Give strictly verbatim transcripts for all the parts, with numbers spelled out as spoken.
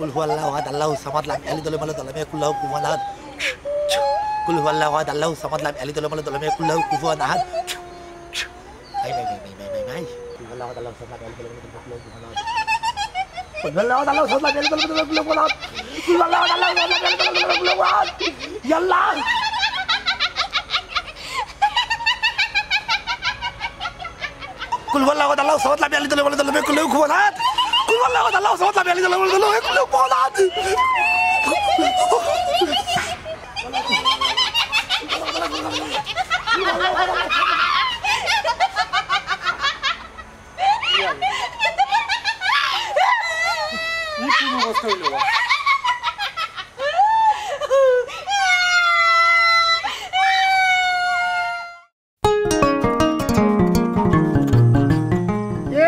قل هو الله أحد، الله الصمد، لم يلد ولم يولد، ولم يكن له كفوا أحد. قل هو الله أحد، الله الصمد، لم يلد ولم يولد، ولم يكن له كفوا أحد. ভাই, ভাই, ভাই, ভাই, ভাই, ভাই, ভাই। قل هو الله أحد، الله الصمد، لم يلد ولم يولد، ولم يكن له كفوا أحد. قل هو الله أحد، الله الصمد، لم يلد ولم يولد، ولم يكن له كفوا أحد. قل هو الله أحد، الله الصمد، لم يلد ولم يولد، ولم يكن له كفوا أحد. يا الله. قل هو الله أحد، الله الصمد، لم يلد ولم يولد، ولم يكن له كفوا أحد. قل هو الله أحد، الله الصمد، لم يلد ولم يولد، ولم يكن له كفوا أحد. ই কোন অবস্থা অইলো বা?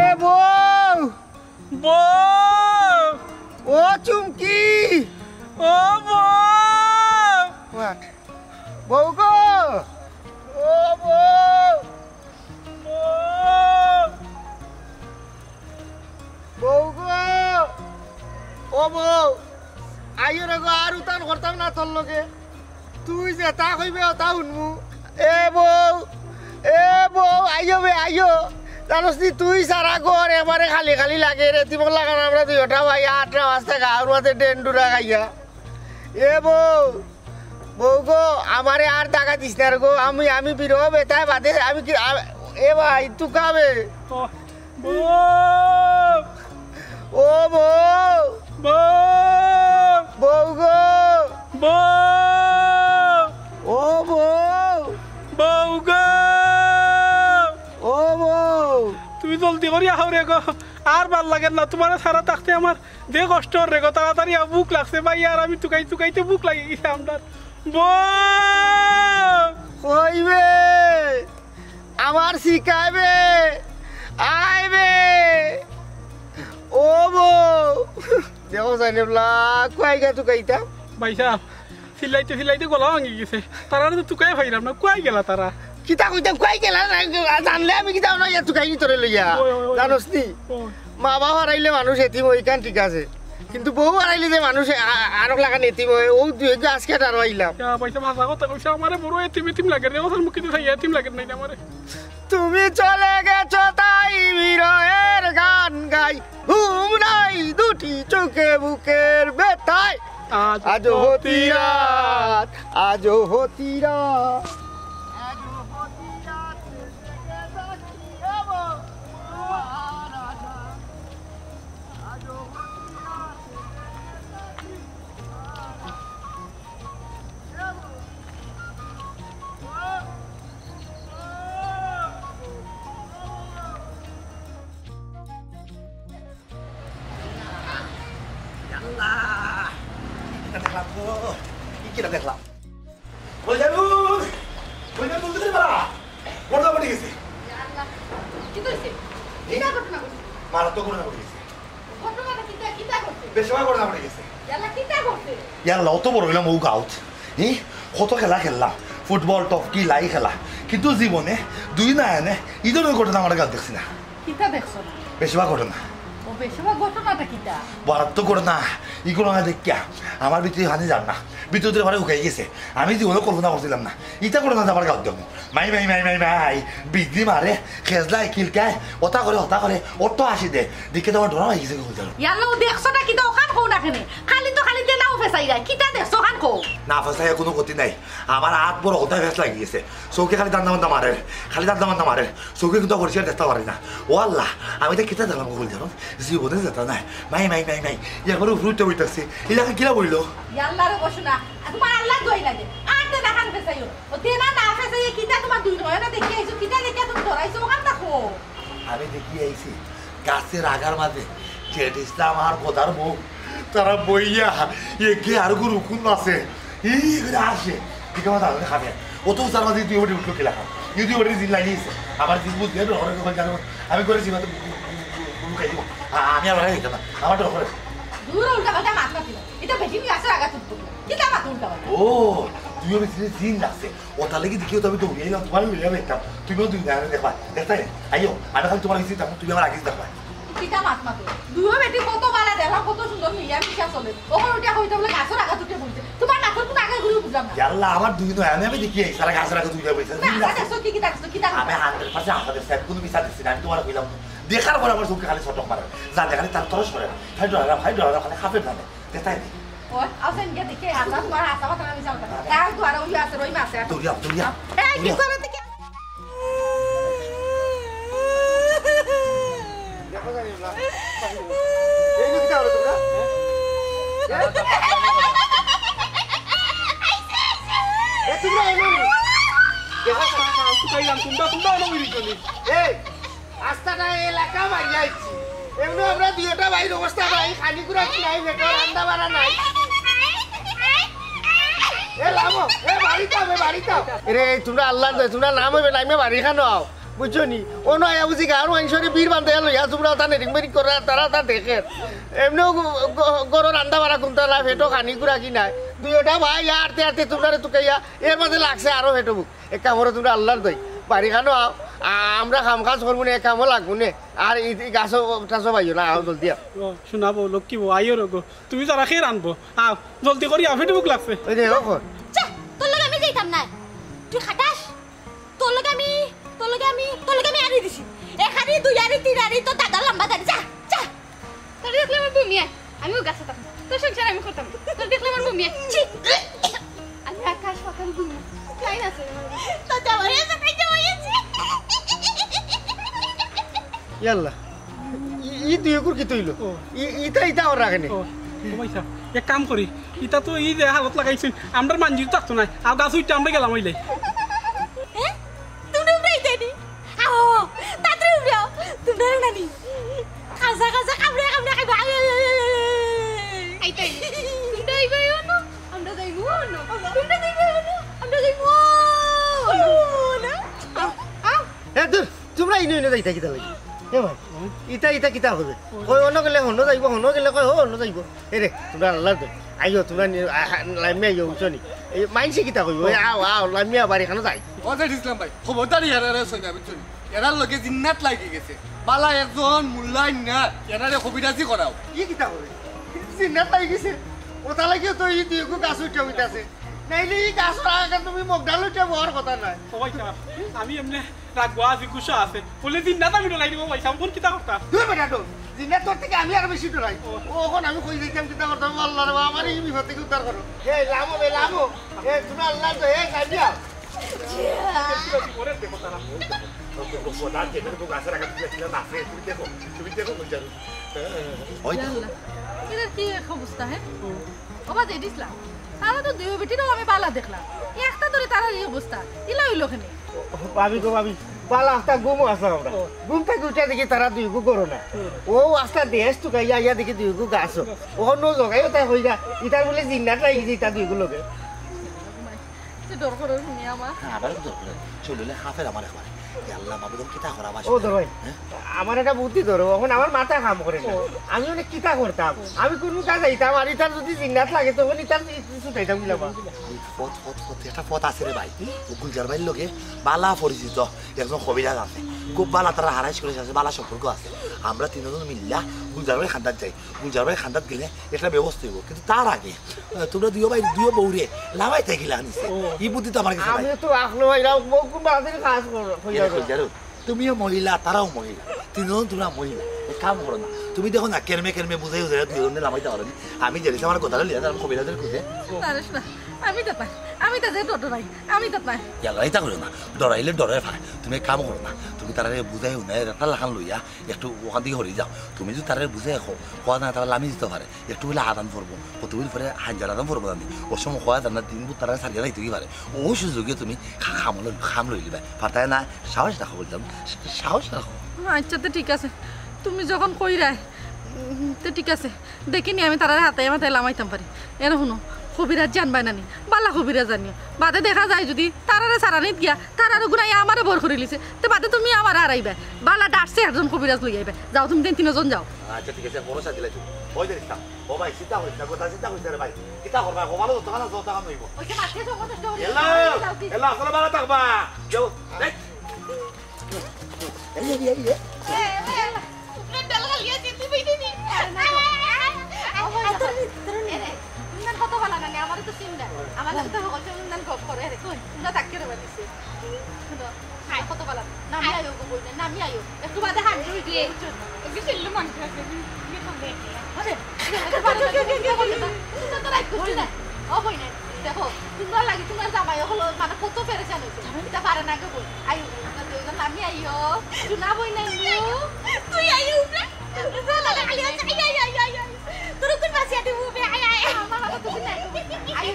এ বউ! বউ! ও চুমকি! ও বউ! What? বউ গো! ও বউ! বউ! বউ গো! ও বউ! আইও রে গো, আর উতান করতাম না তোর লগে। তুই যেতা কইবে ওতা হুনমু। এ বউ, এ বউ, আইও বে, আইও। জানোস নি, তুই সারা ঘর এবারে খালি খালি লাগে রে। এতিমর লাখান আমরা দুইওটা ভাই আটটা বাজতে গাঁওর মাঝে ডেন্ডুরা খাইয়া। এ বউ, বউ গো, আমারে আর টাকা দিস না রে গো। আমি, আমি বিরহ বেতায় বাদে, আমি কি, আ-, এ ভাই, তুকাবে। ও বউ! ও বউ! বউ! বউ গো! বউ! ও বউ! বউ গো! ও বউ! তুমি জলদি করি আহো রে গো, আর ভালা লাগের না, তুমারে সারা থাকতে আমার যে কষ্ট অর রে গো, তাড়াতাড়ি আও, ভুক লাগছে ভাই, আর আমি তুকাই তুকাইতে ভুক লাগি গেছে আমরার। বউ! কইবে? আমার শিখাইবে, আইবে। ও বউ, দেখো জাইনে বলা, কুয়াই গা তুকাইতা। ভাইসাব, চিল্লাইতে চিল্লাইতে গলা ভাঙি গেছে। তারারে তো তুকাই পাইরাম না, কুয়াই গেলা তারা? কিতা কইতাম, কুয়াই গেলা না, জানলে আমি কিতা না ইয়া তুকাই নি তোরে লইয়া। ওই, ওই, ওই। জানোস নি? ওই। মা বাপ হারাইলে মানুষ এতিম অয়, ইখান ঠিক আছে, কিন্তু বউ হারাইলে যে মানুষ আ-, আরক লাখান এতিম অয়, ও দুই এক আজকে আরো আইলাম। ইয়া, ভাইসাব, হাছা কথা কইছে, আমারে বড় এতিম এতিম লাগে রে, ওদের মুখে তো এতিম লাগে নাই আমারে। তুমি চলে গেছো তাই বিরহের গান গাই, ঘুম নাই দুটি চোখে বুকের ব্যথায়। আজ আজও হতি হতি রাত, আজও হতি রাত। আল্লাহ! কিতা দেখলাম গো? কিতা দেখলাম? ওই জানু! ওই জানু, তুই বাড়া! ঘটনা ঘটে গেছে। ইয়া আল্লাহ! কিতা অইছে? এই? কিতা ঘটনা ঘটছে? মারাত্মক ঘটনা ঘটে গেছে। ঘটনাটা কিতা, কিতা ঘটছে? বেশ সময় ঘটনা ঘটে গেছে। ইয়া আল্লাহ, কিতা ঘটছে? ইয়া আল্লাহ, অত বড় অইলাম অউ গাঁওত। ই? কত খেলা খেললাম। ফুটবল, টফকি, লাই খেলা। কিন্তু জীবনে দুই নয়নে ই ধরনের ঘটনা আমার গাঁওত দেখছি না। কিতা দেখছো না? বেশ সময় ঘটনা। ও, বেশ সময় ঘটনাটা কিতা? মারাত্মক ঘটনা। ই ঘটনা দেখিয়া আমার ভিতরে পানি যার না। ভিতরে পানি হুকাই গেছে। আমি জীবনে কল্পনা করছিলাম না। ইতা ঘটনা আমার গাঁওত দেখমু। মাই, মাই, মাই, মাই, মাই। বিজলি মারে, খেজলায়, কিলকায়, অতা করে, হতা করে, অত হাসি দে। দেখে তো আমার ডর অই গেছে গো, জানো। ইয়া আল্লাহ, ও দেখছো না কিতা, অখান কও না কেনে? খালি তো খালি দেনাও ফেসাই যায়। কিতা দেখছো, অখান কও। না ফেসাইয়া কুনু গতি নাই। আমার আত বড় হকলতায় ফেস লাগি গেছে। চউখে খালি ধান্দা মান্দা মারের, খালি ধান্দা মান্দা মারের। চউখে কিন্তু পরিষ্কার দেখতাম পারি না। ও আল্লাহ, আমি ইতা কিতা দেখলাম গো, জানো। জীবনে যেতা নায়। মাই, মাই, মাই, মাই। একবারে উপরে উঠতে বইতাছে। ইলাকা কিলা বইলো? ইয়া আল্লাহ রে, বসো না। তুমার আল্লাহ দোয়াই লাগে। আর দেনা খান ফেসাইও। ও দেনা না ফেসাইয়া কিতা তুমার দুই নয়নে দেখিয়া আইছো, কিতা দেখিয়া তুমি ডরাইছো, অখান দেখো। আমি দেখিয়া আইছি, গাছের আগার মাঝে জেড ইসলাম আর গদার বউ, তারা বইয়া একে আর গরু কোন আছে, ই করে আসে, ঠিক আছে, তাহলে খাবে। ও তো উচার মাঝে দুই ওটি উঠলো কিলা খান, এই দুই ওটি জিন লাগিয়েছে, আমার জিন বুঝ দিয়ে ডর করে জানো, আমি করে জিমাতে বুলু খাই দিব, আ-, আমি আর খাইতাম না, আমার ডর করে। দূর উল্টা পাল্টা মাত মাতিও। ইতা বেশি গাছের আগা তুলতো। কিতা মাত উল্টা পাল্টা? ও, তুইও বেশি জিন লাগছে। ওটার লাগি দেখিও তো আমি দৌড়িয়ে আইলাম, তুমার লইয়া বেতাম। তুমিও দুই দাঁড়ানো দেখবা। দেখতাই? আইও, আমি খালি তুমার আগে দেখতাম, তুমি আমার আগে দেখবা। কিতা মাত মাতো? দুইও বেটি কত বালা দেখলাম, কত সুন্দর মিলিয়া মিশা চলে। অখন উঠিয়া কইতে বলে গাছর আগাত উঠিয়া বইছে। তুমার নাকর কুন আগে ঘুরে বুঝলাম না। ইয়াল্লা, আমার দুই নয়, আমি, আমি দেখি এই সারা গাছর আগাত উঠিয়া বইছে। তুমি আশা দেখছো কি, কিতা দেখছো, কিতা দেখছো? আমি hundred percent আশা দেখছি, আমি কুনু মিছা দেখছি না, আমি তুমারে কইলাম তো। দেখার পর আমার চোখে খালি ছটক মারে। যা দেখালি তার তরস করে। হাই ডরারা, হাই ডরারা, খালি খাপে প্রাণে। দেখাই দি। ও, আছেন গিয়া দেখে, আল্লাহ তুমার আশা কথা আমি জানতাম। তার দুয়ারে ওই আছে, রই মাছে। দৌড়িয়া, দৌড়িয়া। এই, কি দৌড়িয়া। করে দেখে? দেখো জানি না। এই যে কিতা হলো তুমরা? এ, তুমরা এনো নি? দেখো, শুকাইলাম, তুমরা, তুমরা এনো মিলিছো নি? এই, আস্তাটা এলাকা মারিয়া আইছি। এমনে আমরা দুইটা ভাইর অবস্থা ভাই, খানি কুড়া কি নাই, বেটা রান্দা বাড়া নাই। এ লামো, এ বাড়িত আও, এ বাড়িত আও। এরে, তুমরা আল্লার দোহাই, তুমরা লামো বে, লামিয়া বাড়ি খানো আও। বুঝছো নি? অনো আইয়া বুঝি গাঁওর মানষরে বীর বান্ধে লইয়া, তুমরা ওটা নেটিং বেটিং করে, তারা ওটা দেখে। এমনেও গ-, গ-, গরো রান্দা বাড়া কুনতা না, পেটো খানি কুড়া কি নাই। দুইটা ভাই আরতে আরতে তুমরারে তুকাইয়া, এর মাঝে লাগছে আরো পেটো ভুক। এক কাম করো, তুমরা আল্লার দোহাই, বাড়ি খানো আও, আ-, আমরা কাম কাজ করমু নে, এক কামও লাগবো নে। আর ই, ই গাছো টাছো বাইও না, আও জলদি আও। ও, শোনা বউ, লক্ষ্মী বউ, আইও রো গো। তুমি যারা খেয়ে রানবো, আও, জলদি করি আও, পেটো ভুক লাগছে। ওই রে, ও কর। চা, তোর লগে আমি যাইতাম না। তুই খাটাস? তোর লগে আমি, তোর লগে আমি, তোর লগে আমি আড়ি দিছি। এক আড়ি, দুই আড়ি, তিন আড়ি, তোর দাদা লম্বা দাড়ি। যা, যা। তোর দেখলে আমার বমিয়া, আমিও গাছে থাকবো। তোর সংসার আমি করতাম না। তোর দেখলে আমার বমিয়া। ছি। আমি আকাশ পাতাল ঘুমু। লাইন আছে আমার। তো যাওয়ার আছে, তাই যাওয়াই আছে। ইয়াল্লা, ই, ই দুইগুর কিতা অইলো? ও। ই, ইতা, ইতা ওর রাখে নি। ও, ও ভাই সাহেব, এক কাম করি, ইতা তো ই যে হালত লাগাইছইন, আমরার মানজির থাকতো নায়, আর গাছ উঠতে আমরা গেলাম অইলে। হ্যাঁ? তুমি উড়াই দেনি? আও, তাড়াতাড়ি উড়াও, তুমি উড়াও নানি। কাজা, কাজা, কামড়ে, কামড়ে, কামড়ে। I, I, I, I. আইতাই। তুমি যাইবাই অনো, আমরা যাইমু অনো। তুমি যাইবাই অনো, আমরা যাইমু অনো। আও, আও। এ, দূর। তুমরা ইনো ইনো যাইতা কিতা লাগি? এ ভাই, ইতা, ইতা কিতা হবে? কয় অনো গেলে হনো যাইবো, হনো গেলে কয় হো, হনো যাইবো। এ রে, তুমরা আল্লার দোহাই। আইও, তুমরা নি-, আ, হা, লামিয়া আইও, বুঝছো নি? এই মাইনষে কিতা কইবো? এ, আও, আও, লামিয়া বাড়ি খানো যাই। ও জেড ইসলাম ভাই, খবরদারি এরারে ছইবা, বুঝছো নি? এরার লগে জিন্নাত লাগি গেছে। বালা একজন মোল্লা আইন্না, এরারে কবিরাজি করাও। ই কিতা করে? জিন্নাত লাগি গেছে। ওটা লাগিও তো ই দুইগু গাছ উঠে উঠে আছে। নাইলে ই গাছর আগে তুমি মগডাল উঠে বওয়ার কথা নায়। ও ভাই সাহেব, আমি এমনে রাগ আছে, গুসা আছে। বলে জিন্নাত আমি ডরাই দিব ভাই সাহেব, কোন কিতা করতা? দূর বেটা, দূর। জিন্নাত তোর থেকে আমি আরো বেশি ডরাই। ও। ও, অখন আমি কই যাইতাম, কিতা করতাম, আল্লাহ রে বাবা, আমার ই বিপদ থেকে উদ্ধার করো। এ, লামো বে, লামো। এ, তুমি আল্লাহ তো, এ, কাজিয়া। ওরে দেখো তারা। ও, ও, ও, দাঁত দেখো, ও গাছের আগে তুলে তুলে না, তুমি দেখো, তুমি দেখো, কই যাবে? ওই তো। ইয়াল্লা, এটার কি এক অবস্থা, হ্যাঁ? ও বাদ দিছলা। তারা তো দুই বেটিরও আমি বালা দেখলাম। একটা ধরে তারার এই অবস্থা। ইলা অইলো কেনে? ভাবি গো ভাবি, বালা আস্তা ঘুমো আছলাম আমরা। ঘুম থাকি উঠে দেখি তারা দুইগু ঘরো না। ও আস্তা দেশ তুকাইয়া আইয়া দেখি দুইগু গাছো। অনো জগাইও তাই কইরা, ইতার বলে জিন্নাত লাগি গেছে ইতা দুইগু লগে। সে ডর করে শুনি আমার। হ্যাঁ, আবার ডর করে। চললে হাফের আমার একবার। এ আল্লাহ, বাবু, তুমি কিতা করা ও দরই, হ্যাঁ? আমার একটা বুদ্ধি ধরো, অখন আমার মাথা কাম করে না। আমি অনেক কিতা করতাম, আমি কোন কাজ যাইতাম, আর ইতার যদি জিন্নাত লাগে, তখন ইতার ছুটাইতাম গিলা বা। এই পথ, পথ, পথ, একটা পথ আছে রে ভাই। ও গুলজার ভাইর লগে বালা পরিচিত একজন কবিরাজ আছে, খুব বালা, তারা হারাইশ করে আছে, বালা সম্পর্ক আছে। আমরা তিনজন মিল্লা গুলজার ভাইর খান্দাত যাই, গুলজার ভাইর খান্দাত গেলে একটা ব্যবস্থা হইব, কিন্তু তার আগে আহ, তোমরা দুইও ভাই, দুইও বউরে লামাই থাকি লাগানিছে। ও। এই বুদ্ধি তো আমার কাছে নাই। আমি তো আখলো ভাই, রাও বউ কোন বাড়াতে কাজ করো, কই এরে যাবে? কই যারো? তুমিও মহিলা, তারাও মহিলা, তিনজন তোমরা মহিলা। এক কাম করো না, তুমি দেখো না, কেরমে কেরমে বুঝাই বুঝাই দুইজনে লামাইতে পারো নি। আমি যে আমার কথা লিয়া, আমি কবিরাজের খুঁজে। পারিস না, আমি তো পাই, আমি তো যে ডরাই, আমি তো পাই। ইয়াল্লা, ইতা করো না, ডরাইলে ডরে ফায়। তুমি এক কাম করো না, তুমি তারা বুঝাই না, এটা লাখান লইয়া একটু ওখান থেকে হরি যাও। তুমি যদি তারা বুঝাই কও, কওয়া না, তাহলে আমি দিতে পারে। একটু হইলে আদান পড়বো, কতদিন পরে হাঞ্জার আদান পড়বো জানি। ও সময় কওয়া যায় না, দিন বুধ তারা সারিয়ে যাইতে কি পারে। ও সুযোগে তুমি খা-, খাম লই-, খাম লইলি ভাই। পারতায় না, সাহস রাখো বলতাম, সাহস রাখো। আচ্ছা, তো ঠিক আছে, তুমি যখন কইরায়, উম, তো ঠিক আছে, দেখিনি আমি তারারে হাতে মাথায় লামাইতাম পারি। এনে শুনো, কবিরাজ জানবায় নানি, বালা কবিরাজ জানিও। বাদে দেখা যায় যদি তারারে সারানিত গিয়া, তারার গুনাই আমারে বর করিলিছে, তে বাদে তুমি আমারে হারাইবায়। বালা ডাকছে একজন কবিরাজ লই আইবায়। যাও, তুমি তিন তিনজন যাও। আচ্ছা, ঠিক আছে, ভরসা দিলাই তুমি। ওই দেখ, ও ভাই, চিন্তা করিস না, কথা চিন্তা করিস না রে ভাই। কিতা করবা? ও ভালো যত খানা যত খান হইব। ওই যে মাঠে জবরদস্ত হইল। হ্যালো, হ্যালো, আসলে ভালো থাকবা। যাও, এই। এই, এই, এই, এই। এ, এ, উপরে বেল গালিয়ে আমার লগে তো হকল সময় ইমান গপ করে রে। কই, তোমরা তাকিয়ে রইবা নিচে। শুনো, হাই। কত ভালা। নামি আইও গো বইন, নামি আইও। একটু বাদে হাজির অই দিও, বুঝছো? ওকে ছিল মন খারাপ, আমি তো লেট। আরে, এটা তো পারে না, এটা তো রাইত করছি না। ও বইন, দেখো, তোমরা লাগি, তোমরা জামাই হলো, মানে, কত পেরেশান হইছে। এটা পারে না গো বইন। আইও, তোমরা দুইজন নামি আইও। শোনা বইন, আইও। তুই আইও, উপরে। উপরে, আইও, আইও, আইও, আইও, আইও। তোর কোন বাসিয়া দিব, বে, আয়, আয়। আমার বাবা তো নাই। আইও, আইও।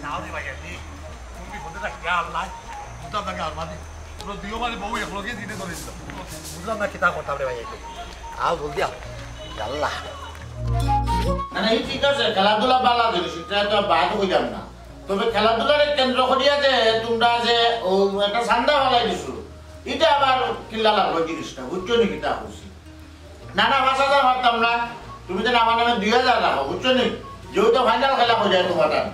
নাও রে ভাই, আপনি কোন বিপদে রাখতে আল্লাহ? বুঝলাম না কি আল্লাহ দি। তোরা দুইও মানে বউ একলগে দিনে ধরে দিল। বুঝলাম না কিতা করতাম রে ভাই, একটু। আও, জলদি আও। আল্লাহ। না, না, এই ঠিক আছে, খেলাধুলা বালা জিনিস, এটা তো বাদ হইলাম না। তবে খেলাধুলারে কেন্দ্র করিয়া যে তোমরা যে ও একটা চান্দা ফালাই দিছো, এটা আবার কিল্লা লাগলো জিনিসটা, বুঝছো নি কিতা করছি? না, না, পাঁচ হাজার পারতাম না। তুমি তো আমার নামে দুই হাজার রাখো, বুঝছো নি? যেহেতু ফাইনাল খেলা হয়ে যায় তোমার আর।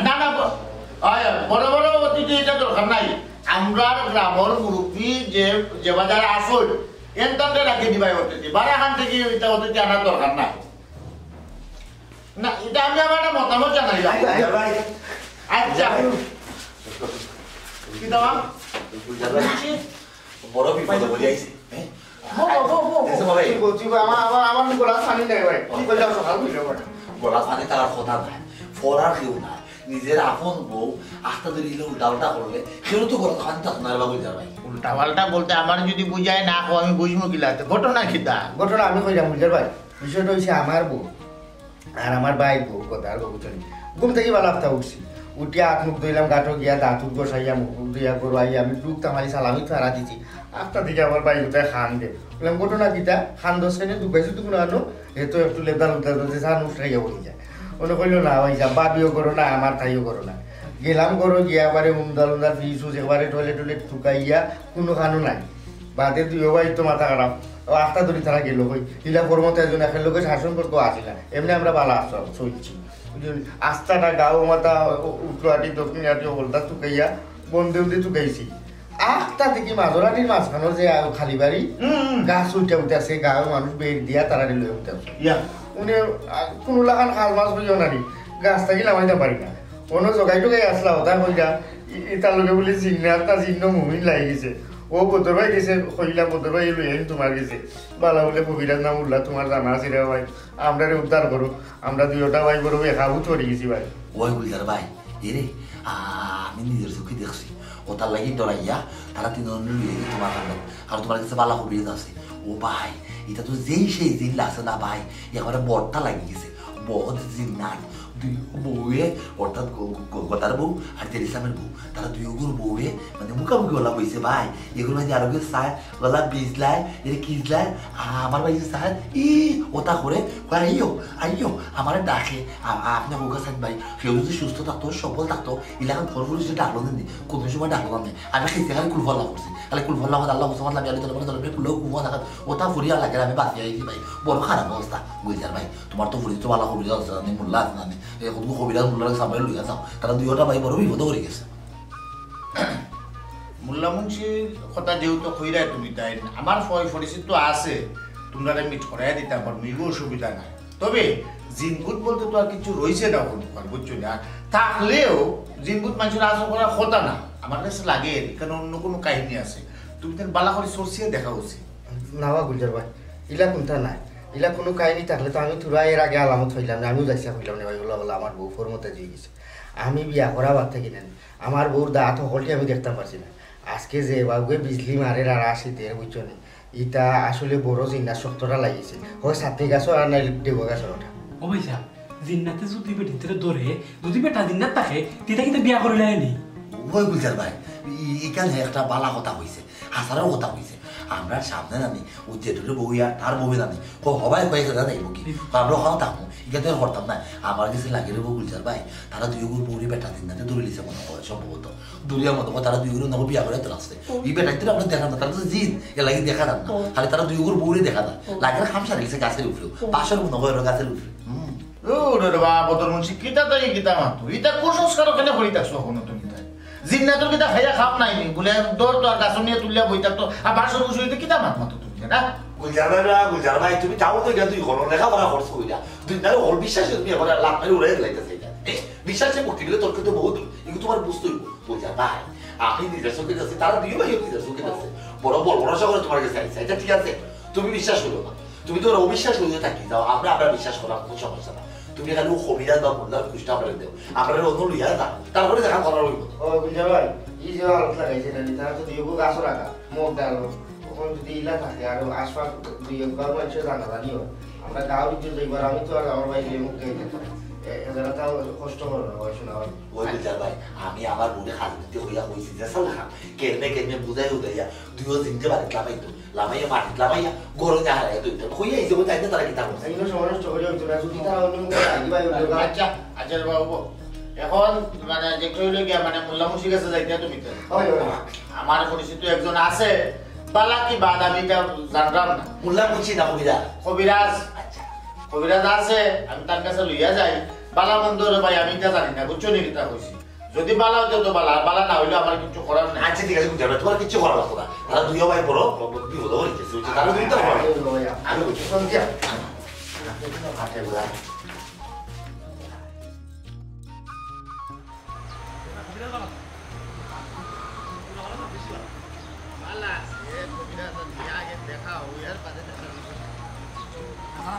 না, না, ব-, হয়, বড় বড় অতিথি এটা দরকার নাই। আমরার গ্রামর মুরব্বি যে, যে বাজারে আসল, এনতাতে রাখি দিবাই অতিথি। বারাখান থেকে এটা অতিথি আনার দরকার নাই। না, এটা আমি আমার একটা মতামত জানাইলাম। ভাই, ভাই। আচ্ছা। কি দাম? ভাই। বড় বিপদ বলি আইছে, হ্যাঁ? বো, বো, বো, বো, বো। এসে বলে। কি বলছি, ভাই, আমার, আমার, আমার গলা পানি নেই, ভাই। কি করলে সকাল হইল, ভাই? গলা পানি তার কথা নাই, ফরার কেউ নাই। নিজের আপন বউ, আস্তা ধরে ইলে উল্টা উল্টা করলে, কেউ তো গলা পানি থাকতো না, এবার বুঝতে ভাই। উল্টা পাল্টা বলতে আমার যদি বুঝায় না, আমি বুঝবো কি লাগতে? ঘটনা কিতা? ঘটনা আমি কইলাম, বুঝলে ভাই? বিষয়টা হইছে আমার বউ। আর আমার ভাই বউ, কথা আর বউ চলি। ঘুম থেকে বেলা আফতা উঠছি। উঠিয়া হাত মুখ ধুইলাম, গাটো গিয়া দাঁত উঠ বসাইয়া, মুখ ধুইয়া, ঘরো আইয়া আমি ঢুকতাম, খালি সালামি তো হারা দিছি। আফতা দিকে আমার ভাই উঠে খান দে। বললাম, "ঘটনা কিতা? খান দশ কেনে দুবাইছো তুমি আনো?" এ তো একটু লেদা লুদা লুদা সান উঠে গিয়া বলি যায়। উনি কইলো, "না, ওই যা, ভাবিও করো না, আমার তাইও করো না।" গেলাম ঘরো গিয়া একবারে উমদা লুমদা ফ্রিজ উজ একবারে টয়লেট টয়লেট তুকাইয়া কোনো খানো নাই। বাদে দুইও ভাই তো মাথা খারাপ। ও আস্তা ধরি তারা গেল কই? ইলা কর্মতে একজন একের লোকে শাসন করতো আসিলা। এমনি আমরা বালা আছো, চলছি। বুঝলি? আস্তাটা গাও মাথা উ-, উত্তর আটি, দক্ষিণ আটি, হলদা তুকাইয়া, বন্ধে উন্ধে তুকাইছি। আস্তা দেখি মাঝরাটির মাঝখানো যে আ-, খালি বাড়ি, হুম, হুম। গাছ উঠে উঠে আছে, গাঁওর মানুষ বের দিয়া তারা লইয়া উঠে আছে। ইয়া। উনি, আ, কোনো লাখান খাল মাছ হইও না নি। গাছ থাকি লামাইতে পারি না। অন্য জগাই টগাই আসলা, ওটা কইলা, ই-, ইতার লগে বলে জিন্নাত না জিন্ন মুমিন লাগি গেছে। ও বদর ভাই গেছে, কইলা, "বদর ভাই লই আইন তোমার গেছে।" বালা বলে কবিরাজ নাম উল্লা, "তোমার জানা আছে রে ভাই, আমরারে উদ্ধার করো, আমরা দুইটা ভাই বড় বেকাবুত পড়ি গেছি ভাই।" ওই গুলজার ভাই, এ রে, আ-, আমি নিজের চোখে দেখছি। ওটার লাগি ডরাইয়া তারা তিনজন লই আইছে তোমার কাছে। কারণ তোমার কাছে বালা কবিরাজ আছে। ও ভাই, এটা তো যেই সেই দিন লাগছে না ভাই, একেবারে বটটা লাগি গেছে। বদ জিন্নাত। দুই বউয়ে, অর্থাৎ গ-, গ-, গদার বউ আর জের ইসলামের বউ, তারা দুইওগুর বউয়ে মানে মুখামুখি ওলা বইছে ভাই। এগুর মাঝে আরো কেউ চায়, ওলা বিজলায়, এর কিজলায়, আ-, আমার ভাই যে চায়, ই, ওটা করে, কয়, "আইও, আইও, আমারে ডাকে, আ-, আ-, আপনি হোক আছেন ভাই।" কেউ যদি সুস্থ থাকতো, সবল থাকতো, এলাকার ঘর ঘুরে সে ডাকলো নেই, কোনো সময় ডাকলো না। আমি খেতে খালি কুলফল্লা করছি, খালি কুলফল্লা কথা, "আল্লাহ হুসমান লামি আলী তলবে তলবে কুলো কুফা থাকাত", ওটা ফুরিয়া লাগে, আমি বাঁচিয়ে আইছি ভাই। বড় খারাপ অবস্থা, গুলজার ভাই। তোমার তো পরিচিত বালা কবিরাজ আছে না, মোল্লা আছে না, এ কত কবিরাজ মোল্লার সামনে লইয়া যাও। তারা দুইটা ভাই বড় বিপদ করে গেছে। মোল্লা মুন্সির কথা যেহেতু কইরায় তুমি, তাই আমার পয় পরিচিত আছে, তোমরা মিট করাই দিতাম পারো, মিগো অসুবিধা নাই। তবে জিনভূত বলতে তো আর কিছু রইছে না, বুঝছো না? থাকলেও জিনভূত মানুষের আসর করার কথা না, আমার কাছে লাগে, এখানে অন্য কোনো কাহিনী আছে। তুমি তার বালা করে সরষিয়ে দেখা উচিত। না বা গুলজার ভাই, ইলা কোনটা নাই। ইলা কোনো কাহিনী থাকলে তো আমি তোরা এর আগে আলামত হইলাম না, আমিও যাইসা হইলাম না ভাই, ওলা ওলা আমার বউ ফোর মতে দিয়ে গেছে। আমি বিয়া করা বাদ থাকি না, আমার বউর দাঁত হকলটি আমি দেখতাম পারছি না। আজকে যে বাবুয়ে বিজলি মারে আর আসি দের, বুঝছো নি? ইটা আসলে বড় জিন্নাত শক্তটা লাগিছে। হয় ছাতি গাছর আর নাই ডেগো গাছর ওটা। ও ভাই সাহেব, জিন্নাতে যদি বেটিন্তরে ধরে, যদি বেটা জিন্নাত থাকে, তেটা কিন্তু বিয়া করে নেয়নি। ওই গুলজার ভাই, ই-, ইখানে একটা বালা কথা কইছে, হাসারও কথা কইছে। আমরা সামনে জানি, ও জেঠুরে বউয়া, তার বউয়ে জানি। কো হবাই কয়ে গেছে জানি, বুকি। হুম। তো আমরা ওখানে থাকবো, ইখানে তো আর করতাম না। আমার কাছে লাগে রে বউ গুলজার ভাই, তারা দুইওগুর বউরে বেটা জিন্নাতে ধরে লিছে মনে হয় সম্ভবত। দুরিয়ার মতো, তারা দুইওগুর নগো বিয়া করে তো লাগছে। হুম। ই বেটা ইন্তরে আমরা দেখার না, তারা তো জিন, এর লাগি দেখার না। হুম। খালি তারা দুইওগুর বউরে দেখা যায়। হুম। লাগে খাম সারি গেছে গাছের উপরেও। হুম। বাসর মনে হয় ওরা গাছের উপরে। হুম। ও রে বাবা, বদর মুন্সি, কিতা তাই কিতা মাতো? ইতা কুসংস্কার কেনে করি থাকছো এখনো তুমি তাই? জিন্নাতর কিতা খাইয়া খাম নাই নি? বুলে দর তো আর গাছ নিয়া তুলিয়া বই থাকতো, আর বাসর বসে হইতে কিতা মাত মাতো তুমি না? গুলজার ভাই না, গুলজার ভাই, তুমি যাও তো গিয়া দুই ঘর লেখাপড়া করছো কইরা। দুই নারে হল বিশ্বাস তুমি এখন আর লাভ মারি উড়াই দিলাইতেছে এটা। এ, বিশ্বাসে করতে গেলে তোর কিন্তু বহুত দূর। এগুলো তোমার বুঝতে হইব। গুলজার ভাই, আমি নিজের চোখে দেখছি, তারা দুই ভাইও নিজের চোখে দেখছে। বড় বড় ভরসা করে তোমার কাছে আইছে, এটা ঠিক আছে? তুমি বিশ্বাস করো না। তুমি তো অবিশ্বাস হইতে থাকি যাও, আমরা, আমরা বিশ্বাস করার কোনো সমস্যা না। তুমি খালি ও কবিরাজ বা মোল্লার খুঁজটা আমরা দেও, আমরা অন্য লইয়া যাও, তারপরে দেখা করার হইব। ও, বুঝা ভাই, এই যে আলোচ লাগাইছে না, তারা তো দুই গাছও রাখা, মুখ ডালো। তখন যদি ইলা থাকে আর আশপাশ দুই একবার মানুষের জানাজানি হয়, আমরা গাঁও ভিতরে যাইবার, আমি তো আর আমার ভাই মুখ দিয়ে যেতে পারি। এ-, এ জায়গাটা কষ্ট হবে না, ভাই, শোনা ভাই। ওই বুঝা ভাই, আমি আমার মনে হাত দিতে হইয়া হইছি, যে সাল খান, কেমনে কেমনে বুঝাই উঠাইয়া, দুইও জিনকে বাড়িতে লামাইতো। লামাইয়া মাটিত লামাইয়া গরম জাহারা এত ইটা কইয়া এই যে তাই তারা কিতা করছে? এইগুলো সময় নষ্ট করে হইতো না, যদি তারা অন্য মুখে আগে ভাই হইতো না। আচ্ছা, আচ্ছা রে বাবু, এখন মানে যে কেউ হইলো গিয়া মানে মোল্লা মুন্সির কাছে যাইতে তুমি তো। হয়, হয়। আমার পরিচিত একজন আছে, বালা কি বাদ আমি এটা জানলাম না। মোল্লা মুন্সি না কবিরাজ? কবিরাজ। আচ্ছা। কবিরাজ আছে, আমি তার কাছে লইয়া যাই। বালা মন্দ রে ভাই, আমি এটা জানি না, বুঝছো নি কিতা কইছি? যদি বালা হইতো তো বালা, আর বালা না হইলে আমার কিচ্ছু করার নাই। আচ্ছা, ঠিক আছে, বুঝলাম, তোমার কিচ্ছু করা লাগতো না। তারা দুইও ভাই বড় বিপদ হয়ে গেছে, বুঝছো? তারা দুইটা ভাই। আমি বুঝছি।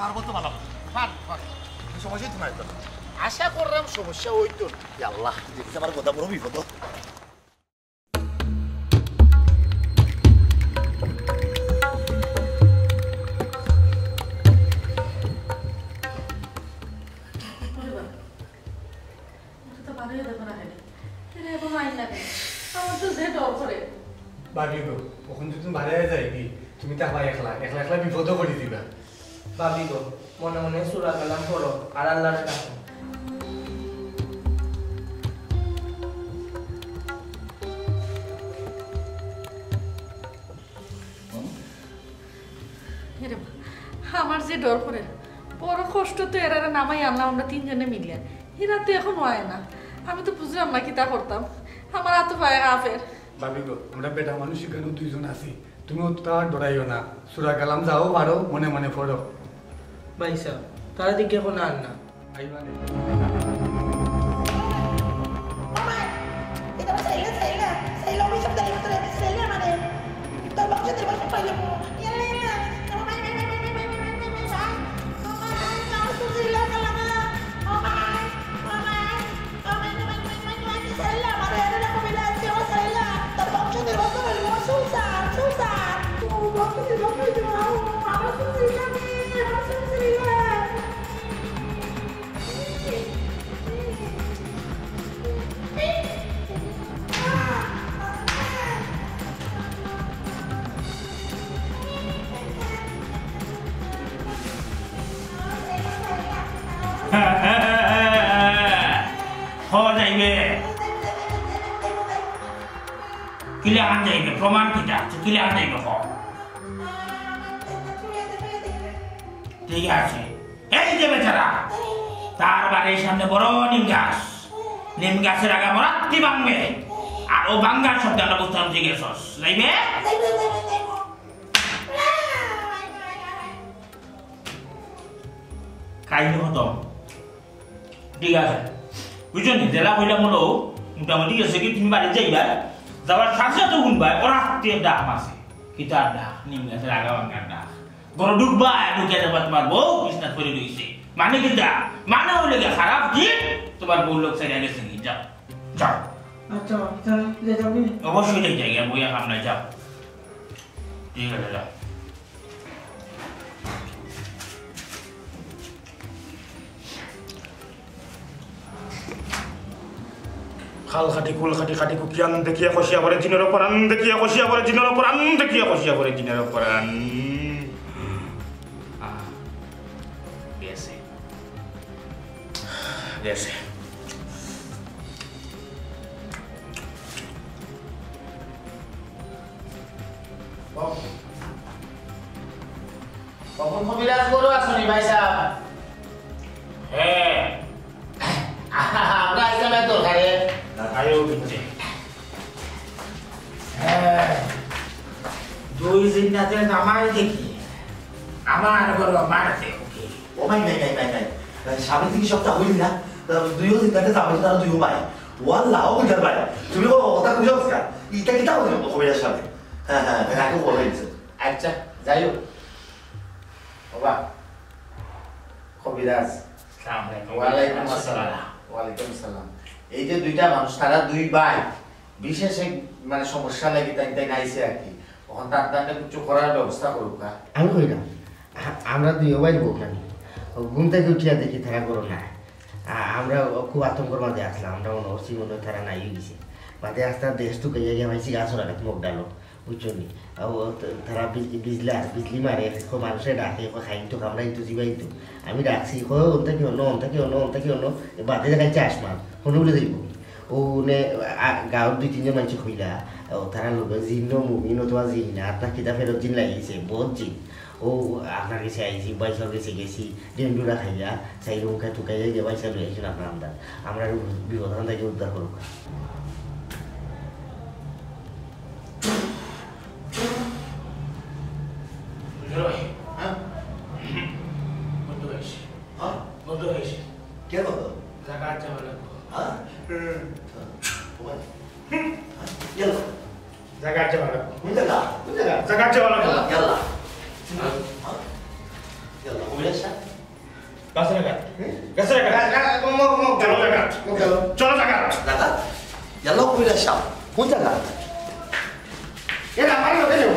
আর বলতো বালা। সমস্যা হইতো না তো। আশা করলাম সমস্যা হইতো না। ইয়া আল্লাহ, দেখছি আমার কথা বড় বিপদ। ওরে বাবা, ওটা তো বারোই দেখো না কেন? এরা এখন আইন না কেন? আমার তো যে ডর করে। ভাবি গো, ওখান থেকে তুমি বাড়াইয়া যাইবি, তুমি তো আবার একলা, একলা একলা বিপদও করে দিবা। ভাবি গো, মনে মনে সুরা কালাম পড়ো আর আল্লাহরে ডাকো। এরে মা, আমার যে ডর করে, বড় কষ্ট তো এরারে নামাই আনলাম আমরা তিনজনে মিলিয়া। এরা তো এখন আয় না, আমি তো বুঝলাম না কিতা করতাম, আমার আতো পায়ে কাঁপের। ভাবি গো, আমরা বেটা মানুষ এখানে দুইজন আছি, তুমি অতটা ডরাইও না। সুরা কালাম যাও পারো, মনে মনে পড়ো। ভাই সাহেব, তারা দিকে এখন আর না। আইবা নে। হ যাইবে। কিলা আন যাইবে, প্রমাণ কিতা আছে? কিলা আন যাইবে, হ। ঠিক আছে। এই যে বেচারা, তার বাড়ির সামনে বড় নিম গাছ, নিম গাছের আগা বরাত্তি ভাঙবে, আর ও ভাঙ্গার শব্দে আমরা বুঝতাম যে গেছস। যাইবে? কাহিনী খতম। ঠিক আছে, বুঝছো নি? যেলা কইলাম হলো, মোটামুটি গেছে কি, তুমি বাড়ি যাইবা, যাওয়ার সাথে সাথে শুনবা, ওরা হাতে ডাক মারছে। কিতার ডাক? নিম গাছের আগা ভাঙ্গার ডাক। ঘরো ঢুকবা, ঢুকে দেখবা তোমার বউ বিছনাত পড়ি রইছে। মানে কিতা? মানে হইলে গিয়া খারাপ দিন, তোমার বউ লোক ছেড়ে গেছে কি? যাও, যাও। আচ্ছা, তাহলে যাবি? অবশ্যই যাই, যাই, গিয়া বইয়া কাম নাই, যাও। ঠিক আছে, যাও। খাল খাটি, কুল খাটি, খাটি কুকিয়ান দেখিয়া কষিয়া পড়ে জিনের পরান, দেখিয়া কষিয়া পড়ে জিনের পরান, দেখিয়া কষিয়া পড়ে জিনের পরান। আহ, গেছে। গেছে। তখন কবিরাজ বড় আছনি ভাই সাহেব? হ্যাঁ। আমরা আইসাম এক দরকারে। আয়ো, বুঝছি। দুই জিন্নাতে নামাই দেখি, আমার ঘরো মারতে ওকে। ও মাই, মাই, মাই, মাই, মাই। স্বামী থেকে সবটা হইল না, দুইও জিন্নাতে জামাই তারা দুইও ভাই। ওয়াল্লাহ, ও বুঝার ভাই, তুমি ও কথা বুঝো আজকাল। ইটা কিতা হইল কবিরাজ সাহেব? হ্যাঁ, হ্যাঁ, হ্যাঁ, আগে বলে দিছে। আচ্ছা, যাই হোক। বাবা, কবিরাজ। আসসালামু আলাইকুম। ওয়ালাইকুম আসসালাম। ওয়ালাইকুম আসসালাম। এই যে দুইটা মানুষ, তারা দুই ভাই, বিশেষ এক, মানে, সমস্যা লাগি তাই তাই নাইছে আর কি। এখন তার তাহলে কিছু করার ব্যবস্থা করুক, হ্যাঁ? আমি কইলাম, আ-, আমরা দুই ওবাইর বউ খানি। ও ঘুম থেকে উঠিয়া দেখি তারা করো না। আ-, আমরা খুব আতঙ্কর মাঝে আসলাম, আমরা মনে করছি মনে হয় তারা নাই হয়ে গেছে। বাদে আস্তে আস্তে দেশ তো গিয়া গিয়া পাইছি গাছ ওরা মুখ ডালো, বুঝছো নি? ও ত-, তারা বিজ-, বিজলা, বিজলি মারে, কো মানুষে ডাকে, কো খাইন তো, কামড়াইন তো, জিবাইন তো। আমি ডাকছি, কো অন্তা কি হলো, অন্তা কি হলো, অন্তা কি হলো? এ বাদে দেখাইছে আসমান, হনো বলে যাইব। ও নে, আ, গাঁওর দুই তিনজন মানুষ কইলা, ও তারা লোকে জিন্ন মুমিন অথবা জিন্নাত না কিতা ফেরত জিন লাগিয়েছে, বহুত জিন। ও আপনার কাছে আইছি, বাইশাল গেছে গেছি, ডেন্ডুরা খাইয়া, চাই রুমকা তুকাইয়া গিয়ে বাইশাল হয়ে গেছেন আপনার আমদার। আমরা বিপদ থাকি উদ্ধার করুক। হ্যাঁ? বন্ধ হয়েছে। হ্যাঁ? বন্ধ হয়েছে। কে বন্ধ? জাগা আছে আমার। হ্যাঁ? হুম। হ্যাঁ। ও ভাই। হ্যাঁ? গেল। জাগা আছে আমার। কোন জায়গা? কোন জায়গা? জাগা আছে আমার। গেল। গেল। হ্যাঁ? গেল। ওই আসা। গাছের ঘাট। হুম? গাছের ঘাট। গা-, গা-, মো-, মো-, মো-, চলো জাগা। মো-, গেল। চলো জাগা। জাগা? গেল কই রে সাপ? কোন জাগা? এ না, আমার লোকে যাও।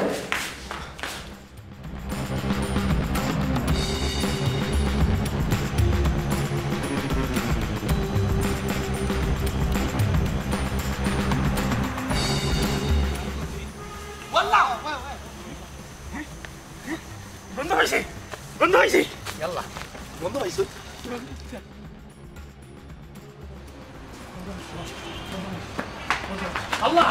বন্ধ হয়েছে, বন্ধ হয়েছে। ইয়াল্লা, বন্ধ হয়েছে। আল্লাহ।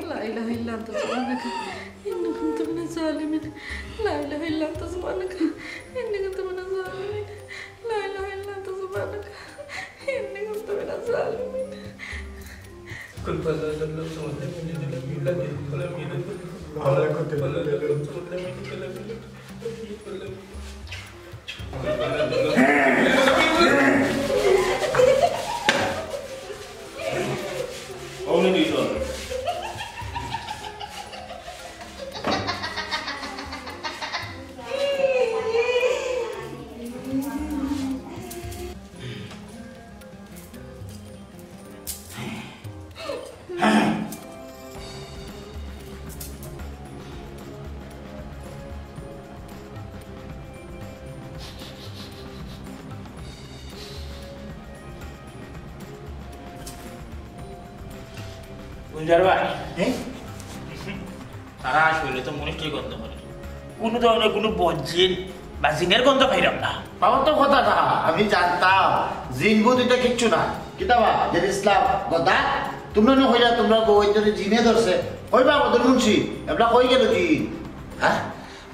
لا إله إلا أنت سبحانك إني كنت من الظالمين. لا إله إلا أنت سبحانك إني كنت من الظالمين. لا إله إلا أنت سبحانك إني كنت من الظالمين. قل هو الله أحد الله الصمد لم يلد ولم يولد ولم يكن له كفوا أحد. গুলজার ভাই। হ্যাঁ? তারা আসলে তো মনিষ্ঠের গন্ধ করে। কোনো ধরনের কোনো বজ্জিন বা জিনের গন্ধ পাইলাম না। বাবা তো কথা না, আমি জানতাম জিন ভূত এটা কিচ্ছু না। কিতাবা, যে ইসলাম গদা, তোমরা না কইলা তোমরা বউ একজনে জিনে ধরছে। কই বা বদর মুন্সি, এবলা কই গেল জিন? হ্যাঁ?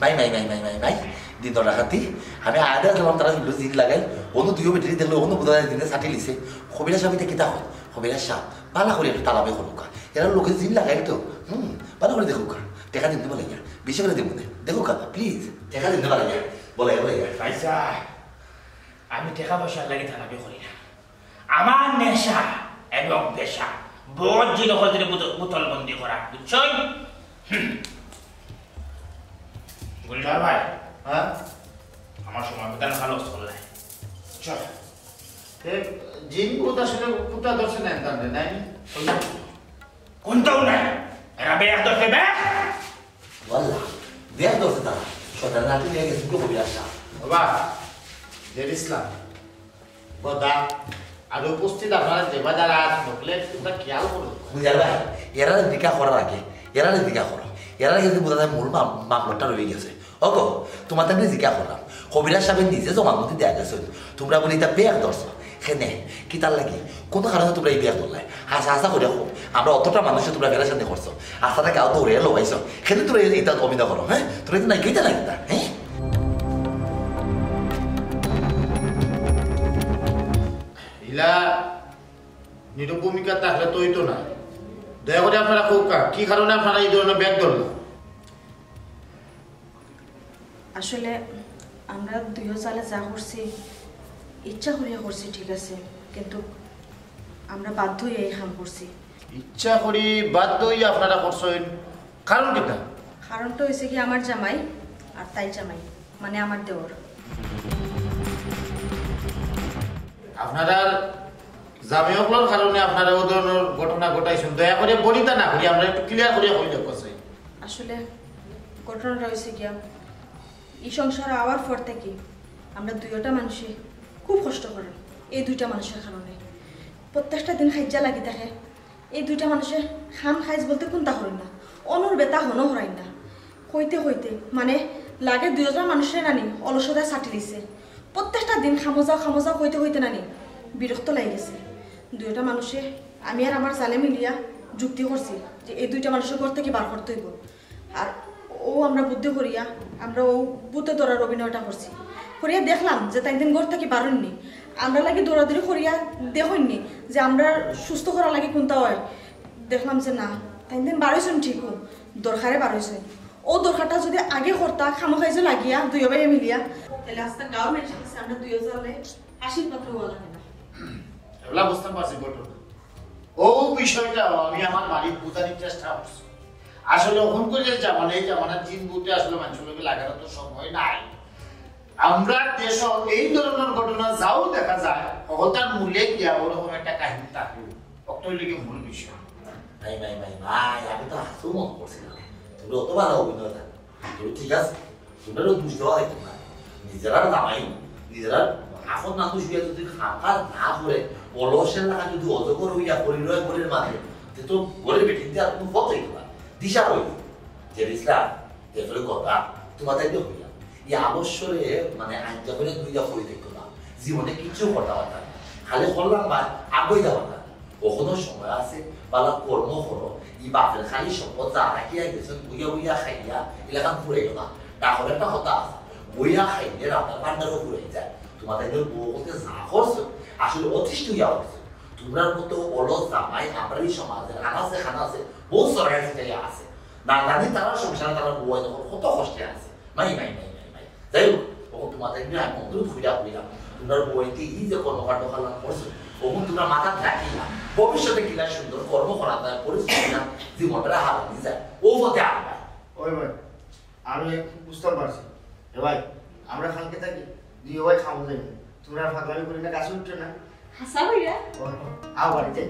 ভাই, ভাই, ভাই, ভাই, ভাই, ভাই, দিন তো রাখাতি, আমি আগে আসলাম, তারা কিন্তু জিন লাগাই, অনু দুইও বেটারি দিল, অনু বোধহয় জিনে সাটি লিছে। কবিরাজ সাহেব এটা কিতা হয়? কবিরাজ সাহেব, ভালা করে একটু তালাবে করুকা। এরা লোকে জিন লাগাইল তো, হুম, ভালা করে দেখুকা। টেকা দিন দেবা লাগিয়া, বেশি করে দিব না। দেখুকা, প্লিজ, টেকা দিন দেবা লাগিয়া। বলে, বলে। পয়সা, আমি টেকা পয়সার লাগি তালাবে করি না। আমার নেশা এবং পেশা, বউত জিন অকলরে বোতল, বোতলবন্দি করা, বুঝছইন? হুম। গুলজার ভাই। হ্যাঁ? আমার সময় বেকার খালো চল নাই। চল। এ, জিন কোথা শুনে কোথা ধরছে না তাহলে, নাই? কোনটাও নাই। এরা বেয়ার ধরছে, বেয়ার। ওয়াল্লাহ, বেয়ার ধরছে তারা। শয়তান লাঠি নিয়ে গেছে, কবিরাজ সাহেব। বাবা, জের ইসলাম। গদা, আর উপস্থিত আপনারা যে বাজার আজ বকলে তোমরা খেয়াল করো। বুঝার ভাই, এরা জিকা করার আগে, এরা জিকা করো। এরা যদি বোঝা যায় মূল মাম-, মামলাটা রয়ে গেছে। ওগো, তোমার তাকে জিকা করলাম। কবিরাজ সাবে নিজে জমানবন্দি দিয়া গেছইন, তুমরা বুলে ইতা বেয়াক ধরছো। কেনে? কিতার লাগি? কুনু কারণে তুমরা ই বেয়াক ধরলায়? হাছা হাছা করিয়া কও, আমরা অতটা মানুষরে তুমরা পেরেশানি করছো, আস্তাটা গাঁও দৌড়ে লওয়াইছো, কেনে তুমরা ইতা অভিনয় করো? হ্যাঁ, তুমরা ইতা নাই কিতা না কিতা? হ্যাঁ, ইলা নিরূপ ভূমিকা থাকলে তো অইতো না। দয়া করি আপনারা কউক্কা, কি কারণে আপনারা ই ধরনের বেয়াক ধরলা? আসলে আমরা দুইও জালে যা করছি, ইচ্ছা করিয়া করছি, ঠিক আছে, কিন্তু আমরা বাধ্য অইয়া ই কাম করছি। ইচ্ছা করি বাধ্য অইয়া আপনারা করছইন, কারণ কিতা? কারণটা অইছে কি, আমার জামাই আর তাইর জামাই, মানে আমার দেওর। আপনারার জামাই অকলর কারণে আপনারা অউ ধরনের ঘটনা ঘটাইছইন, দয়া করি বড়িতা না করি আমরা একটু clear করিয়া কইলে কষাই। আসলে ঘটনাটা অইছে গিয়া, ই সংসার আওয়ার পর থাকি আমরা দুইওটা মানুষে খুব কষ্ট করি এই দুইটা মানুষের কারণে। প্রত্যেকটা দিন কাইজ্জা লাগি থাকে। এই দুইটা মানুষে কাম কাইজ বলতে কুন্তা করইন না, অনর বেতা হনো হরাইন না। কইতে কইতে মানে লাগে দুইওটা মানুষরে নানি অলসতায় ছাটিলিছে। প্রত্যেকটা দিন কামো যাও, কামো যাও কইতে কইতে নানি বিরক্ত লাগি গেছে। দুইওটা মানুষে, আমি আর আমার জালে মিলিয়া যুক্তি করছি যে এই দুইটা মানুষরে ঘর থাকি বার করতে অইবো। আর অউ আমরা বুদ্ধি করিয়া আমরা অউ ভূতে ধরার অভিনয়টা করছি। করিয়া দেখলাম যে তাইন দিন ঘর থাকি বারইননি। আমরা লাগি দৌড়াদৌড়ি করিয়া দেখইননি যে আমরা সুস্থ করার লাগি কুন্তা অয়। দেখলাম যে না, তাইন দিন বারইছইন ঠিকউ, দরকারে বারইছইন। অউ দরকারটা যুদি আগে করতা, কামো কাইজো লাগিয়া, দুইও ভাইয়ে মিলিয়া, তাইলে আস্তা গাঁওর মানষর কাছে আমরা দুইও জালে হাসির পাত্র অওয়া লাগে না। এগুলা বুঝতাম পারছি ঘটনা। অউ বিষয়টা আমি আমার বাড়িত বুঝানির চেষ্টা করছি। আসলে অখন করি যে জামানা, ই জামানার জিন ভূতে আসলে মানষর লগে লাগার তো সময় নাই। আমরার দেশো এই ধরনের ঘটনা যাও দেখা যায়, হকলতার মূলে গিয়া অরকম একটা কাহিনী থাকে। অটাউ অইলো গিয়া মূল বিষয়। ভাই, ভাই, ভাই, ভাই, আমি তো হাছাউ মনো করছিলাম। তুমি অত ভালা অভিনয় জানো। তুমি ঠিক আছে? তুমরারে দোষ দেওয়া অইতো না। নিজেরার জামাই, নিজেরার আপন নাতু অইয়া যুদি কাম কাজ না করে, অলসের লাখান যুদি অজগর অইয়া পড়ি রয় ঘরর মাঝে, তে তো ঘরর বেটিন্তর আর কুনু পথ অইতো না। দিশা অইতো। যে ইসলাম, এরপরে কথা, তুমার তাইন অইয়া। ই আলস্যরে, মানে, আইজ্জা করি দুইটা করি দেখো না। জীবনে কিচ্ছু করতা পারতা না। খালি করলাম বা আগুয়াইতা পারতা না। অখনো সময় আছে, ভালা কর্ম করো। ই বাপর খালি সম্পদ যা রাখিয়া গেছইন, বইয়া বইয়া খাইয়া, ইলাখান ফুরাইও না। ডাকর একটা কথা আছে, বইয়া খাইলে রান্দার ভান্ডারও ফুরাই যায়। তুমার তাইন বউ অকলতে যা করছো, আসলে অতিষ্ঠ অইয়া করছো। তুমরার মতো অলস জামাই আমরার ই সমাজে আনাচে কানাচে বউত ছড়াইয়া ছিটাইয়া আছে। না জানি তারার সংসারে তারার বউ অখন কত কষ্টে আছে। মাই, মাই, মাই, মাই, মাই। যাই হোক, অখন তুমার তাইনরে আমি অনুরোধ করিয়া কইরাম, তুমরার বউয়ে ই যে কর্মকাণ্ড করলা করছো, অখন তুমরা মাথাত রাখিয়া ভবিষ্যতে কিলা সুন্দর কর্ম করা যায়, পরিশ্রম করিয়া জীবনটা হারানি যায়, অউ পথে আনবা। ওই ভাই, আমি বুঝতাম পারছি। এ ভাই, আমরা কালকে থাকি দুইও ভাই কামো যাইমু। তুমরা আর পাগলামি করিও না, গাছে উঠিও না। হাছা ভাইয়া? ওই, আও বাড়িত যাই।